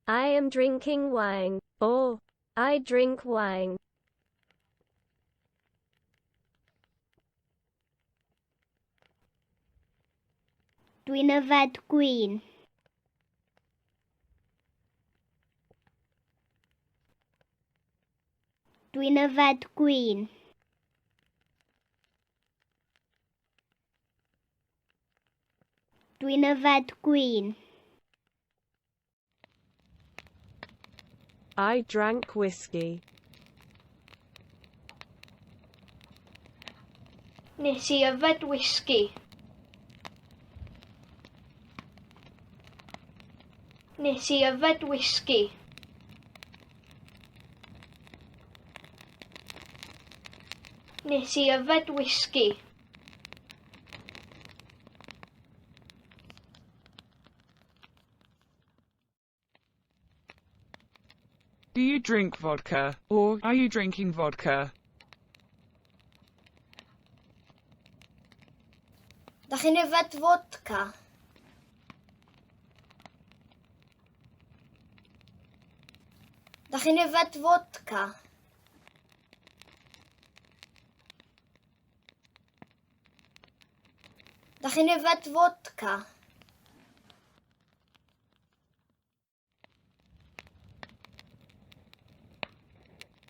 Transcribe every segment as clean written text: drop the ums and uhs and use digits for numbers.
I am drinking wine, or I drink wine. Dwi'n yfed gwin. Dwi'n yfed gwin. Dwi'n yfed gwin. I drank whiskey. Nes i yfed wisgi. Nes i yfed wisgi. Nes i yfed wisgi. Do you drink vodka, or are you drinking vodka? Da chi'n yfed fodca? Da chi'n yfed fodca? Da chi'n yfed fodca?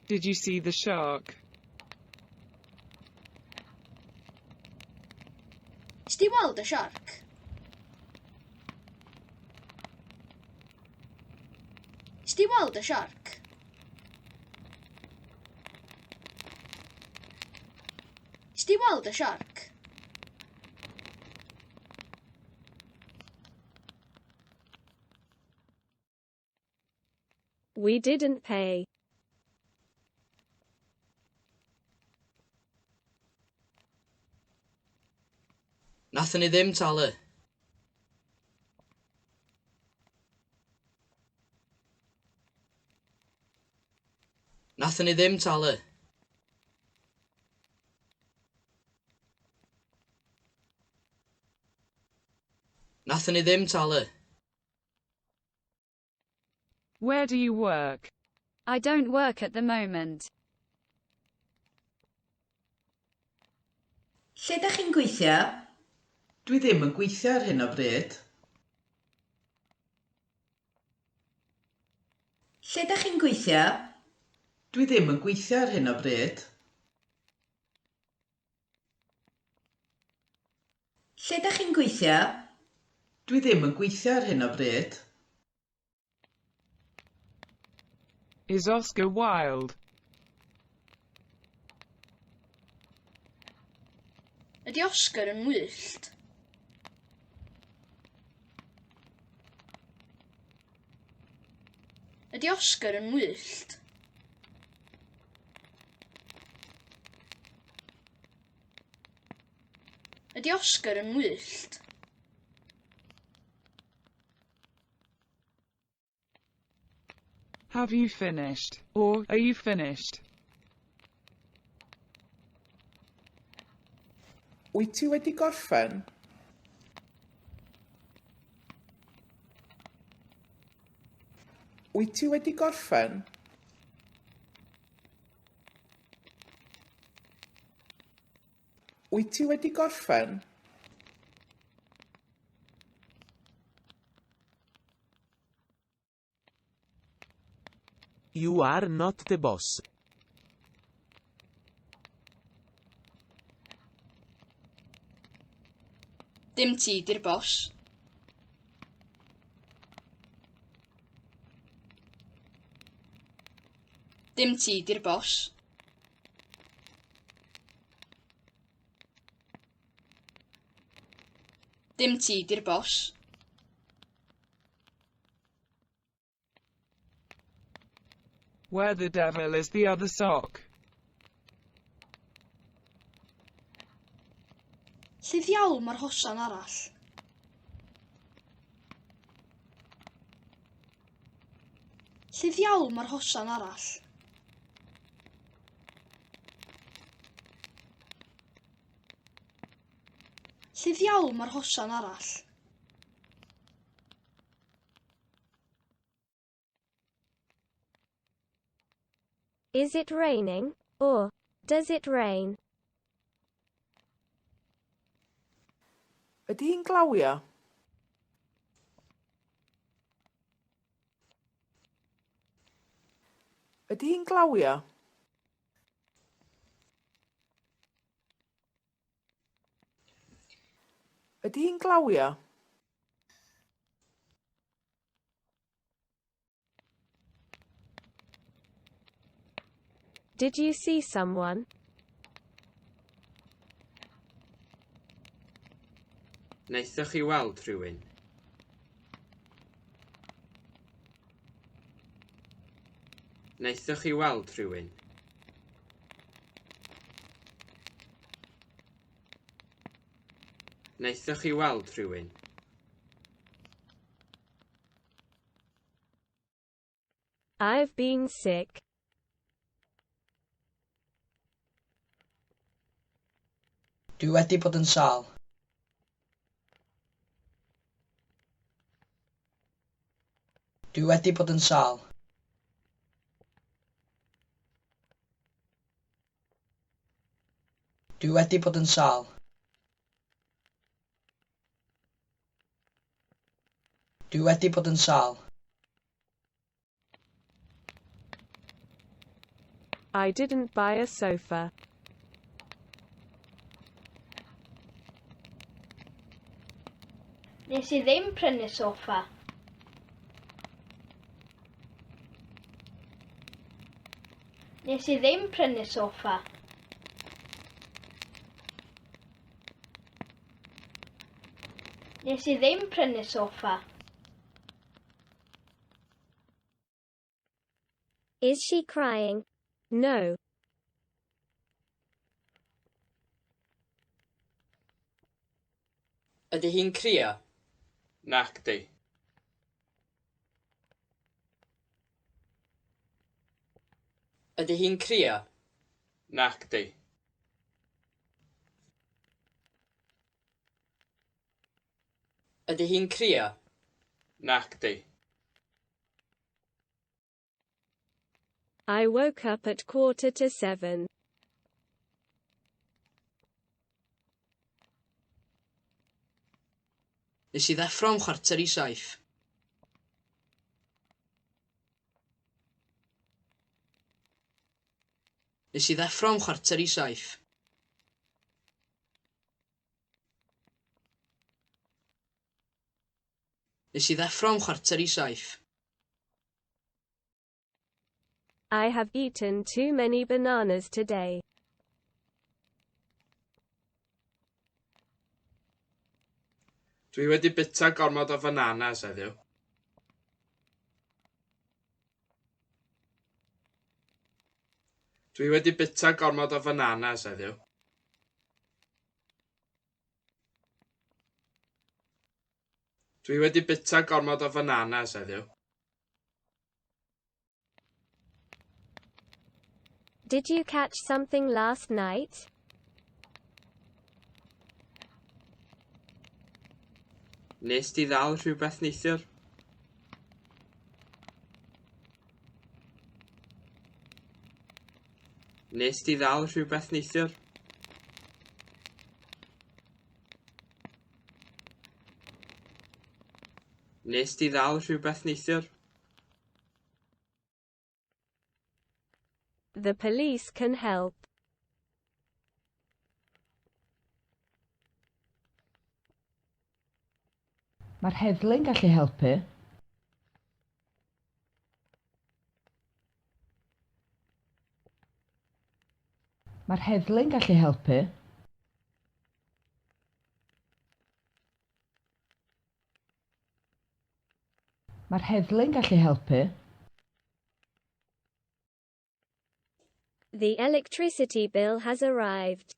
Did you see the shark? Nes di weld y siarc? Nes di weld y siarc? Nes di weld y siarc? We didn't pay. Nathon ni ddim talu. Nathon ni ddim talu. Nathon ni ddim talu. Where do you work? I don't work at the moment. Lle dach chi'n gweithio? Dwi ddim yn gweithio ar hyn o bryd. Lle dach chi'n gweithio? Dwi ddim yn gweithio ar hyn o bryd. Lle dach chi'n gweithio? Dwi ddim yn gweithio ar hyn o bryd. Is Oscar Wilde? Ydy Oscar yn wyllt? Ydy Oscar yn wyllt? Ydy Oscar yn wyllt? Have you finished, or are you finished? Wyt ti wedi gorffen? Wyt ti wedi gorffen? Wyt ti wedi gorffen? You are not the boss. Dim ti di'r bos. Dim ti di'r bos. Dim ti di'r bos. Where the devil is the other sock? Lle ddiawl mae'r hosan arall? Lle ddiawl mae'r hosan arall? Lle ddiawl mae'r hosan arall? Is it raining? Or, does it rain? Ydy hi'n glawio? Ydy hi'n glawio? Ydy hi'n glawio? Did you see someone? Wnaethoch chi weld rhywun? Wnaethoch chi weld rhywun? Wnaethoch chi weld rhywun? I've been sick. Dwi wedi bod yn sâl. Dwi wedi bod yn sâl. Dwi wedi bod yn sâl. Dwi wedi bod yn sâl. I didn't buy a sofa. Nes i ddim prynu soffa. Nes i ddim prynu soffa. Nes i ddim prynu soffa. Is she crying? No. Ydy hi'n crio? Nacdi. Ydy hi'n crio? Nacdi. Ydy hi'n crio? Nacdi. I woke up at 6:45. Nes i ddeffro am 6:45. Nes i ddeffro am 6:45. Nes i ddeffro am 6:45. I have eaten too many bananas today. Dwi wedi bwyta gormod o fananas heddiw. Dwi wedi bwyta gormod o fananas heddiw. Dwi wedi bwyta gormod o fananas heddiw. Did you catch something last night? Nes di ddal rhywbeth neithiwr? Nes di ddal rhywbeth neithiwr? Nes di ddal rhywbeth neithiwr? The police can help. Mae'r heddlu'n gallu helpu. Mae'r heddlu'n gallu helpu. Mae'r heddlu'n gallu helpu. The electricity bill has arrived.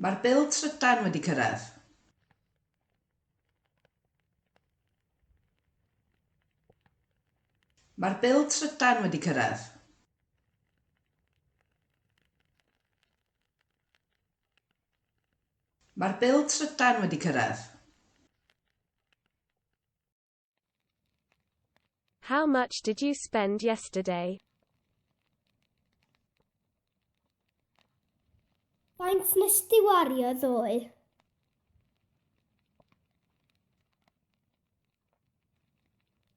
Mae'r bil trydan wedi cyrraedd. Mae'r bil trydan wedi cyrraedd. Mae'r bil trydan wedi cyrraedd. How much did you spend yesterday? Faint nes di wario ddoe?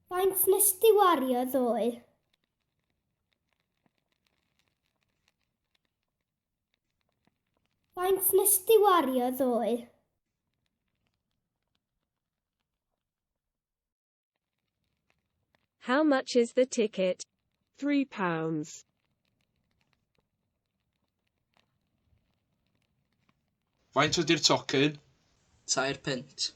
Faint nes di wario ddoe? Faint nes di wario ddoe? How much is the ticket? £3. Faint ydy'r tocyn? 3 punt.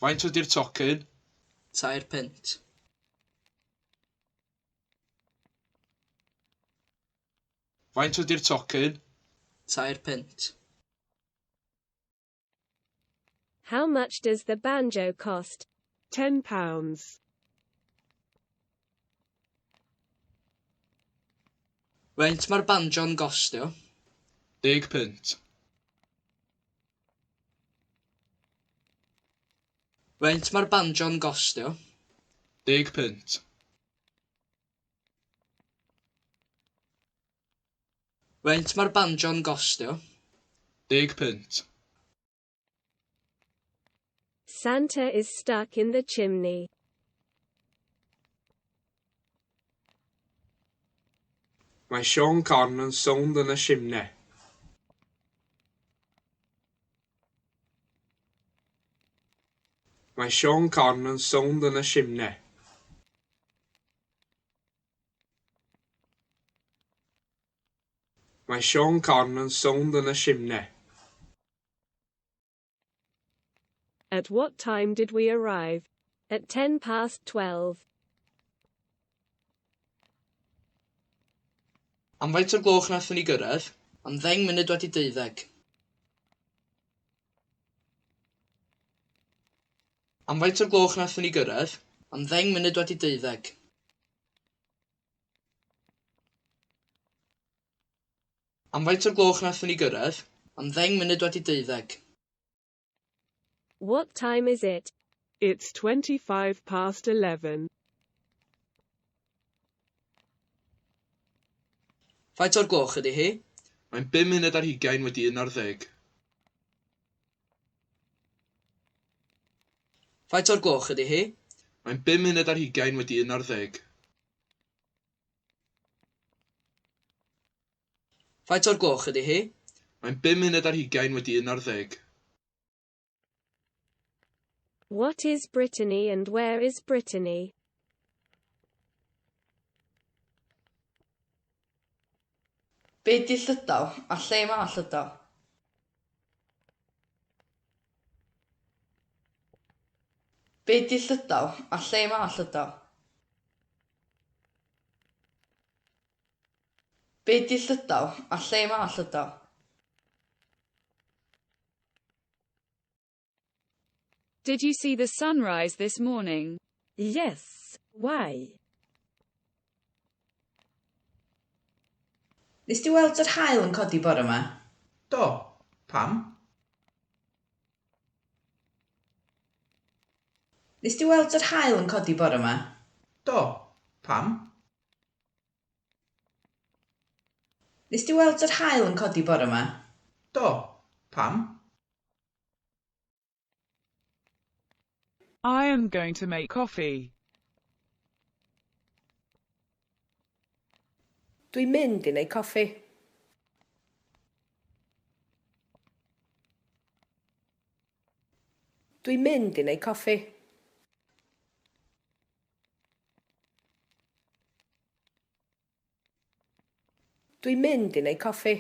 Faint ydy'r tocyn? 3 punt. Faint ydy'r tocyn? 3 punt. How much does the banjo cost? £10. Faint mae'r banjo'n gostio? 10 punt. Faint mae'r banjo'n gostio? 10 punt. Faint mae'r banjo'n gostio? 10 punt. Santa is stuck in the chimney. Mae Siôn Corn yn sownd yn y simne. Mae Siôn Corn yn sownd yn y simne. Mae Siôn Corn yn sownd yn y simne. At what time did we arrive? At 12:10. Am faint o'r gloch nathon ni gyrraedd? Am 12:10. Am faint o'r gloch nathon ni gyrraedd? Am 12:10. Am faint o'r gloch nathon ni gyrraedd? Am 12:10. What time is it? It's 11:25. Faint o'r gloch ydy hi? Mae'n 11:25. Faint o'r gloch ydy hi? Mae'n 11:25. Faint o'r gloch ydy hi? Mae'n 11:25. What is Brittany and where is Brittany? Be 'di Llydaw a lle ma Llydaw? Be 'di Llydaw a lle ma Llydaw? Be 'di Llydaw a lle ma Llydaw? Did you see the sunrise this morning? Yes. Why? Nes di weld yr haul yn codi bore 'ma? Do. Pam? Nes di weld yr haul yn codi bore 'ma? Do. Pam? Nes di weld yr haul yn codi bore 'ma? Do. Pam? I am going to make coffee. Dwi'n mynd i wneud coffi. Dwi'n mynd i wneud coffi. Dwi'n mynd i wneud coffi.